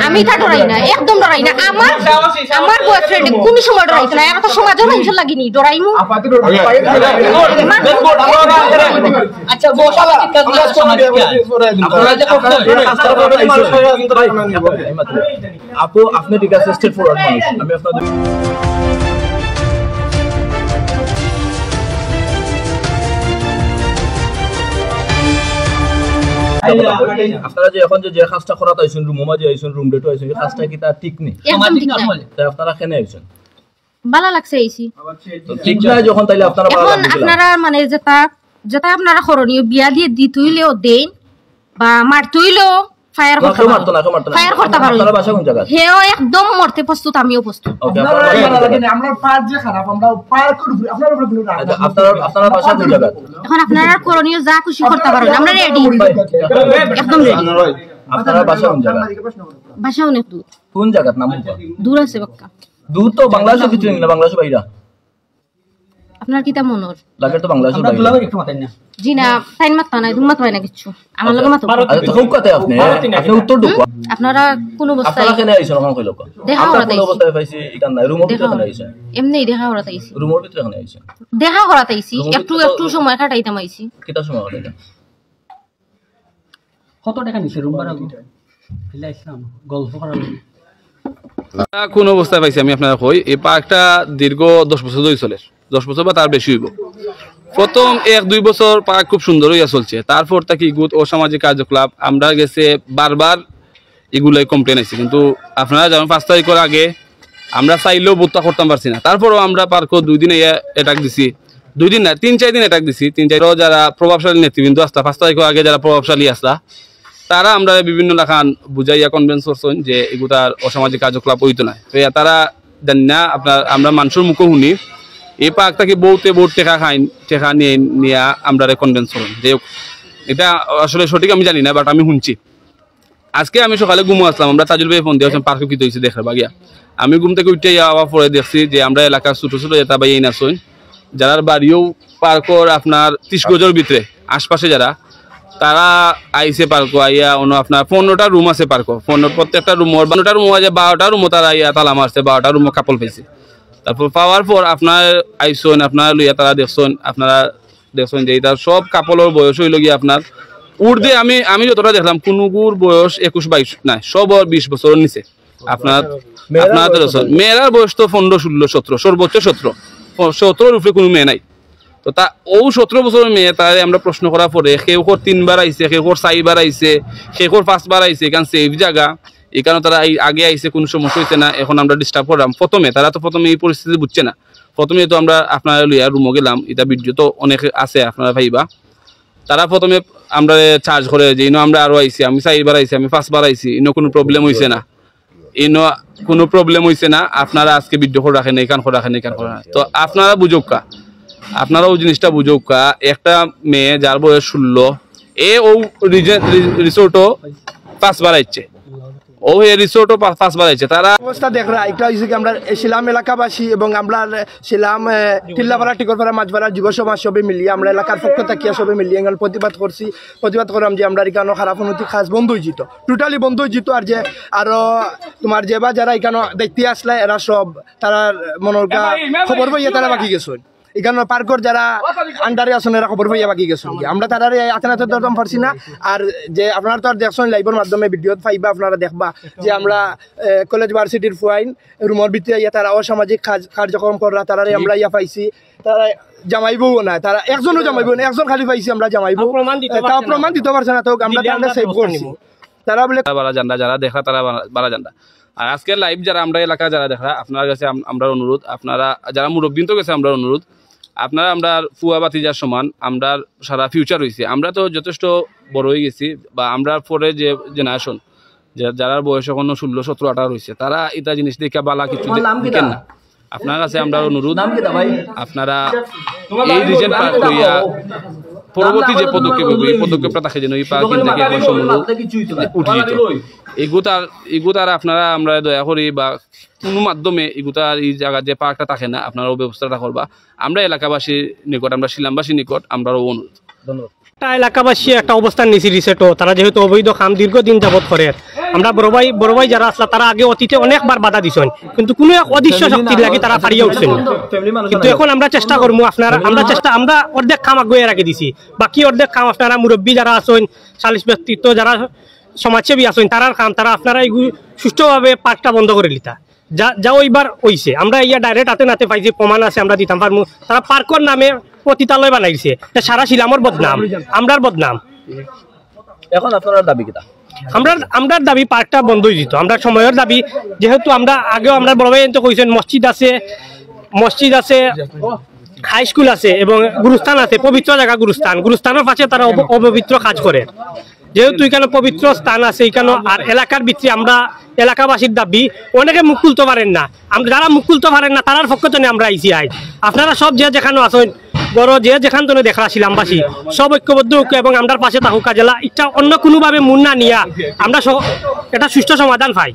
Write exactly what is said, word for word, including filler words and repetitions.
আমি ইতা ডরাই না, একদম ডরাই না। আমার আমার বয়ফ্রেন্ড কোনো সময় ডরাইতো না। এরা তো সমাজর মানুষর লাগি নি ডরাইমু। আচ্ছা, বসা, আপনারা যে করছেন, আপু, আপনি ঠিক আছে, স্ট্রেট ফরওয়ার্ড মানুষ। আমি আপনাদের আপনারা যে এখন যে, যে কাজটা করাত আইছেন, রুমো মাঝে আইছেন, রুম ডেটো আইছেন, এই কাজটা কিতা ঠিক নি? একদম ঠিক না। তাই আপনারা কেনে আইছেন? ভালা লাগছে আইছি। তো ঠিক না যখন, তাইলে আপনারা ভালা এখন লাগছে না। আপনারা মানে যেটা, যেটা আপনারা করণীয়, বিয়া দিয়া দিতে অইলেও দেইন, বা মারতে অইলেও ফায়ার না, করতে কেউ পারো। মারতো না, কেউ মারতো না। ফায়ার করতে পারো। আপনারা বাসা কোন জায়গা? হেও একদম মরতে প্রস্তুত, আমিও প্রস্তুত। ওকে, আপনারা আপনারা বাসা কোন জায়গা? আমরা পার যে খারাপ, আমরা পার করে ঘুরি, আপনার উপরে কোনো রাগ আচ্ছা, নাই। আপনারা, আপনারা বাসা কোন জায়গা? এখন আপনারা করণীয় যা খুশি করতে পারো, আমরা রেডি, একদম রেডি। আপনারা বাসা কোন জায়গা? বাসা অনেক দূর। কোন জায়গার নাম? দূর আছে বাক্কা। দূর তো বাংলাদেশের ভিতরে না, বাংলাদেশের বাইরে? আপনার কিতা মনর? লাগে তো বাংলাদেশের বাইরে। জি না, তাইন মাততা নাই, তুমি মাতবায় না কিচ্ছু। আমার লগে মাতো। আচ্ছা, তো কোন কথায় আপনি? আপনি উত্তর দেন। আপনারা কোন অবস্থায়? আপনারা কেনে আইছেন ওখান কইলো? দেখা আপনারা করাতে কোন আইছি। অবস্থায় পাইছি? এটা নাই, রুমের ভিতরে দেখা কেনে আইছেন? এমনি দেখা করাতে আইছি। রুমের ভিতরে কেনে আইছেন? দেখা করাতে আইছি। রুমের একটু, ভিতরে একটু সময় কাটাইতাম আইছি। কিতা সময় কাটাইতাম? কত টাকা নিছে রুম ভাড়া? ফিল্লা ইসলাম, গল্প করার লাগি। কোন অবস্থায় পাইছি আমি আপনারে কই, এই পার্কটা দীর্ঘ দশ বছর ধরি চলের, দশ বছর বা তার বেশি অইবো। প্রথম এক দুই বছর পার্ক খুব সুন্দর অইয়া চলছে, তারপর থাকি ইগুত অসামাজিক কার্যকলাপ আমরা গেছে বারবার ইগুলাই কমপ্লেন আইছে, কিন্তু আপনারা জানইন পাঁচ তারিখর আগে আমরা চাইলেও বন্ধ করতাম পারছি না, তারপরেও আমরা পার্কো দুই দিন অ্যাটাক দিছি, দুই দিন না, তিন চাইর দিন অ্যাটাক দিছি। তিন চাইর যারা প্রভাবশালী নেতৃবৃন্দ আছলা, পাঁচ তারিখর আগে যারা প্রভাবশালী আছলা, তারা আমরারে বিভিন্ন লাখান বুঝাইয়া কনভিন্স করছইন যে ইগুতার অসামাজিক কার্যকলাপ অইতো নায়। তো ইয়া তারা জানি না, আপনার, আমরা মানষর মুখো হুনি, এই পার্ক থাকি বউতে বউত টেকা খাইন, টেকা নিয়া, নিয়া আমরারে কনভিন্স করইন। যাই হোক, ইটা আসলে সঠিক আমি জানি না, but আমি হুনছি। আজকে আমি সকালে ঘুমো আছলাম, আমরা তাজুল ভাইরে ফোন দিয়া কইছলাম, "পার্কো কিতা অইছে দেখরে বা গিয়া।" আমি ঘুম থাকি উঠিয়া আবার পরে দেখছি যে আমরা এলাকার ছোট ছোট যেতা ভাইয়াইন আছইন, যারার বাড়িও পার্কর আপনার ত্রিশ গজর ভিতরে, আশপাশে যারা, তারা আইছে পার্কো, আইয়া অনো আপনার পনেরোটা রুম আছে পার্কো, পনেরো, প্রত্যেকটা রুমর, বারোটা রুমো আছে, বারোটা রুমো তারা আইয়া তালা মারছে, বারোটা রুমো কাপল পাইছে। তারপর পাওয়ার পর আপনারা আইছইন, আপনারা লইয়া তারা দেখছইন, আপনারা দেখছইন যে ইতা সব কাপলর বয়স অইলো গিয়া আপনার ঊর্ধ্বে, আমি, আমি যতটা দেখলাম, কুনুগুর বয়স একুশ বাইশ নায়, সবর বিশ বছরর নিচে। আপনার, মেয়েরার আপনার বয়স তেরো বছর। কত? মেয়েরার বয়স তো পনেরো, ষোলো, সতেরো, সর্বোচ্চ সতেরো। প-, সতেরোর উপরে কুনু মেয়ে নাই। তো তা, অউ সতেরো বছরর মেয়ে, তারে আমরা প্রশ্ন করার পরে, কেউকর তিনবার আইছে, কেউকর চাইরবার আইছে, কেউকর পাঁচবার আইছে, ইখান সেফ জাগা, ইখানো তারা এই আগে আইছে, কুনু সমস্যা অইছে না, এখন আমরা ডিস্টার্ব করলাম। প্রথমে, তারা তো প্রথমে এই পরিস্থিতি বুঝছে না। প্রথমে তো আমরা আপনারে লইয়া রুমো গেলাম, ইতা ভিডিও তো অনেক আছে, আপনারা পাইবা। তারা প্রথমে আমরারে চার্জ করে যে ইনো আমরা আরো আইছি, আমি চাইরবার আইছি, আমি পাঁচবার আইছি, ইনো কুনু প্রবলেম অইছে না, ইনো কুনু প্রবলেম অইছে না, আপনারা আজকে ভিডিও করে রাখেন, ইখান করে রাখেন, ইখান করে রাখেন। তো আপনারা বুঝউক্কা, আপনারা অউ জিনিসটা বুঝউক্কা, একটা মেয়ে যার বয়স ষোলো, এ অউ রিজে-, রি-, রিসোর্টো পাঁচবার আইছে, অউ হে রিসোর্টো পা-, পাঁচবার আইছে। তারা অবস্থা দেখরা, একটা অইছে কি, আমরা শিলাম এলাকাবাসী এবং আমরা শিলাম, এ, টিল্লাপাড়া, টিকরপাড়া, মাঝপাড়া যুব সমাজ সবে মিলিয়া, আমরা এলাকার পক্ষ থাকিয়া সবে মিলিয়া এখানে প্রতিবাদ করছি, প্রতিবাদ করলাম যে আমরার ইখানো খারাপ অনৈতিক কাজ বন্ধ অইযিতো, টোটালি বন্ধ অইযিতো। আর যে আরো তোমার যে বা যারা ইখানো দেখতে আছলা, এরা সব তারার মনর খবর পাইয়া তারা বাকি গেছইন। ইখানো পার্কর যারা আন্ডারে আছইন, এরা খবর পাইয়া বাকি গেছইন। আমরা তারারে আতে নাতে ধরতাম পারছি না। আর যে আপনারা তো আর দেখছইন, লাইভর মাধ্যমে ভিডিওত পাইবা, আপনারা দেখবা যে আমরা, এ, কলেজ ভার্সিটির ফুয়াইন রুমর ভিতরে আইয়া তারা অসামাজিক কাজ, কার্যক্রম কররা, তারারে আমরা ইয়া পাইছি, তারা জামাই বউ না, তারা একজনও জামাই বউ না, একজন খালি পাইছি আমরা জামাই বউ। প্রমাণ দিতে এ, তাও পারছে না। প্রমাণ দিতে পারছে না, তো আমরা দিলে তারারে আমরা সেভ ব্যবস্থা করছি। নিব। তারা বলে বালা জানরা, যারা দেখরা তারা বালা, বালা জানরা। আর আজকের লাইভ যারা আমরা এলাকা যারা দেখরা, আপনার কাছে আম-, আমরার অনুরোধ, আপনারা যারা মুরব্বিন্তর কাছে আমরার অনুরোধ, আপনারা আমরার ফুয়া ভাতিজার সমান, আমরার সারা ফিউচার অইছে। আমরা তো যথেষ্ট বড় অইগেছি, বা আমরার পরে যে জেনারেশন, যে, যারার বয়স এখনো ষোলো, সতেরো, আঠারো অইছে, তারা ইতা জিনিস দেখিয়া বালা কিছু দে-, দেখেন না। আপনার কাছে আমরার অনুরোধ, আপনারা এই রিজেন্ট পার্ক লইয়া পরবর্তী যে পদক্ষেপ অইবো, এই পদক্ষেপটা থাকে যেন এই পার্ক ইন থাকি একবার সম্পূর্ণ উঠি যেত। ইগুতার, ইগুতার আপনারা আমরারে দয়া করি বা কুনু মাধ্যমে ইগুতার ই জাগাত যে পার্কটা থাকে না, আপনারা অউ ব্যবস্থাটা করবা। আমরা এলাকাবাসীর নিকট, আমরা শিলামবাসীর নিকট, আমরারও অনুরোধ। ধন্যবাদ। একটা এলাকাবাসী একটা অবস্থান নিছি রিসেটও, তারা যেহেতু অবৈধ কাম দীর্ঘদিন যাবত করে, আমরা বড় ভাই বড় ভাই যারা আসলা তারা আগে অতীতে অনেকবার বাধা দিছইন, কিন্তু কোনো এক অদৃশ্য শক্তির লাগি তারা ফারিয়া উঠছইন না। কিন্তু এখন আমরা চেষ্টা করমু, আপনারা আমরা চেষ্টা আমরা অর্ধেক কাম আগুয়ে রাখি দিছি, বাকি অর্ধেক কাম আপনারা মুরব্বী যারা আছইন, সালিশ ব্যক্তিত্ব যারা সমাজসেবী আছইন, তারার কাম তারা আপনারা এইগু সুষ্ঠুভাবে পার্কটা বন্ধ করে লিতা। যা যা ওইবার অইছে, আমরা ইয়া ডাইরেক্ট হাতে নাতে পাইছি, প্রমাণ আছে, আমরা দিতাম পারমু। তারা পার্কর নামে পতিতালয় বানাইছে, এটা সারা শিলামর বদনাম, আমরার বদনাম। এখন আপনারার দাবি কিতা? আমরা আমরার দাবি পার্কটা বন্ধ হয়ে যেত, আমরা সময়র দাবি। যেহেতু আমরা আগেও আমরা বড় ভাই এনতে কইছেন, মসজিদ আছে, মসজিদ আছে, হাই স্কুল আছে এবং গুরুস্থান আছে, পবিত্র জায়গা গুরুস্থান। গুরুস্থানের পাশে তারা অপ- অপবিত্র কাজ করে। যেহেতু এখানে পবিত্র স্থান আছে, এখানে আর এলাকার ভিতরে আমরা এলাকাবাসীর দাবি, অনেকে মুখ খুলতে পারেন না। আমরা যারা মুখ খুলতে পারেন না, তারার পক্ষ থেকে আমরা আইছি আইজ। আপনারা সব যে যেখানে আছেন, বড় যে যেখান থেকে দেখরা শিলামবাসী, সব ঐক্যবদ্ধ হোক এবং আমরার পাশে থাকুক, কাজেলা এটা অন্য কোনোভাবে মন না নিয়া আমরা স- এটা সুষ্ঠু সমাধান পাই।